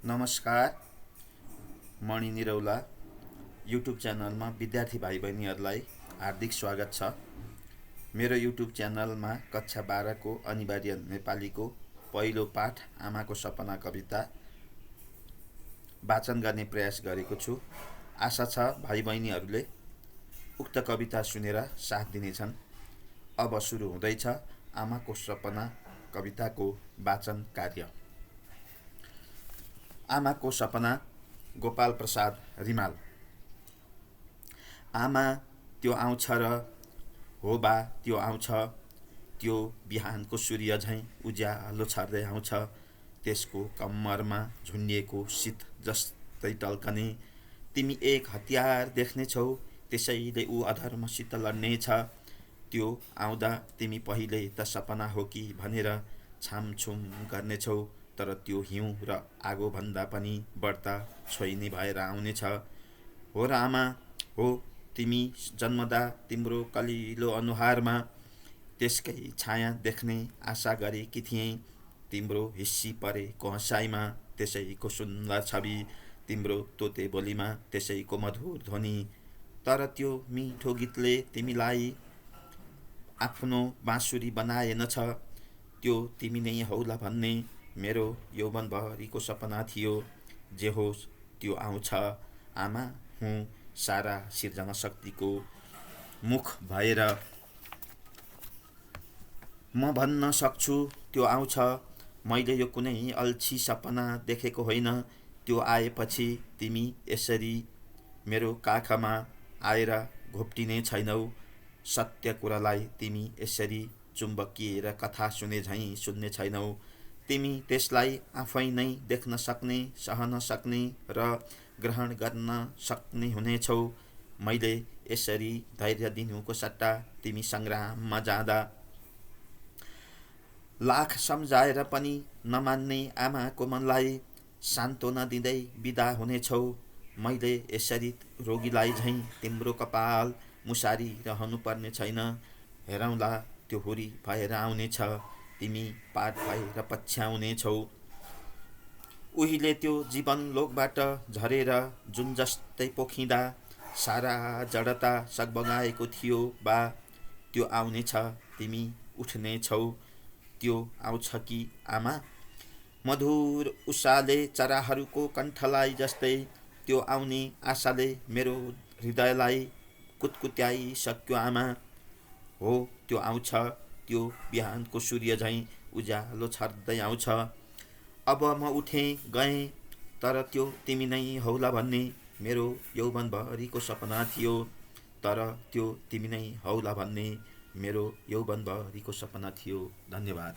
नमस्कार, मणि निरौला युट्युब च्यानलमा विद्यार्थी भाइ बहिनीहरूलाई हार्दिक स्वागत छ। मेरो युट्युब च्यानलमा कक्षा 12को अनिवार्य नेपालीको पहिलो पाठ आमाको सपना कविता वाचन गर्ने प्रयास गरेको छु। आशा छ भाइ बहिनीहरूले उक्त कविता सुनेर साथ दिनेछन्। अब सुरु हुँदैछ आमाको सपना कविताको वाचन कार्य। आमाको सपना, गोपाल प्रसाद रिमाल। आमा त्यो आउँछ र हो बा त्यो आउँछ, त्यो बिहानको सूर्य झैँ उज्यालो छर्दै आउँछ। त्यसको कम्मरमा झुन्डिएको शीत जस्तै टल्कने तिमी एक हतियार देख्नेछौ, त्यसैले ऊ अधर्मसित लड्नेछ। त्यो आउँदा तिमी पहिले त सपना हो कि भनेर छामछुम गर्नेछौ, तर त्यो हिउँ र आगोभन्दा पनि बढ्ता छोइने भएर आउनेछ। हो र आमा हो, तिमी जन्मदा तिम्रो कलिलो अनुहारमा त्यसकै छाया देख्ने आशा गरेकी थिएँ। तिम्रो हिस्सी परेको हँसाइमा त्यसैको सुन्दर छवि, तिम्रो तोते बोलीमा त्यसैको मधुर ध्वनि। तर त्यो मिठो गीतले तिमीलाई आफ्नो बाँसुरी बनाएनछ। त्यो तिमी नै हौला भन्ने मेरो यौवनभरिको सपना थियो। जे होस् त्यो आउँछ आमा, हुँ सारा सिर्जना शक्तिको मुख भएर म भन्न सक्छु त्यो आउँछ। मैले यो कुनै अल्छी सपना देखेको होइन। त्यो आएपछि तिमी यसरी मेरो काखमा आएर घोप्टिने छैनौ। सत्य कुरालाई तिमी यसरी चुम्बकिएर कथा सुने झैँ सुन्ने छैनौ। तिमी त्यसलाई आफै नै देख्न सक्ने, सहन सक्ने र ग्रहण गर्न सक्ने हुनेछौ। मैले यसरी धैर्य दिनुको सट्टा तिमी सङ्ग्राममा जाँदा लाख सम्झाएर पनि नमान्ने आमाको मनलाई सान्त्वना दिँदै बिदा हुनेछौ। मैले यसरी रोगीलाई झैँ तिम्रो कपाल मुसारी रहनुपर्ने छैन। हेरौँला त्यो हुरी भएर आउनेछ, तिमी पार भएर पछ्याउनेछौ। उहिले त्यो जीवन लोकबाट झरेर जुन जस्तै पोखिँदा सारा जडता सगबगाएको थियो बा, त्यो आउनेछ तिमी उठ्नेछौ। त्यो आउँछ कि आमा, मधुर उषाले चराहरूको कण्ठलाई जस्तै त्यो आउने आशाले मेरो हृदयलाई कुतकुत्याइसक्यो आमा। हो त्यो आउँछ, त्यो बिहानको सूर्य झैँ उज्यालो छर्दै आउँछ। अब म उठेँ गएँ, तर त्यो तिमी नै हौला भन्ने मेरो यौवनभरिको सपना थियो। तर त्यो तिमी नै हौला भन्ने मेरो यौवनभरिको सपना थियो। धन्यवाद।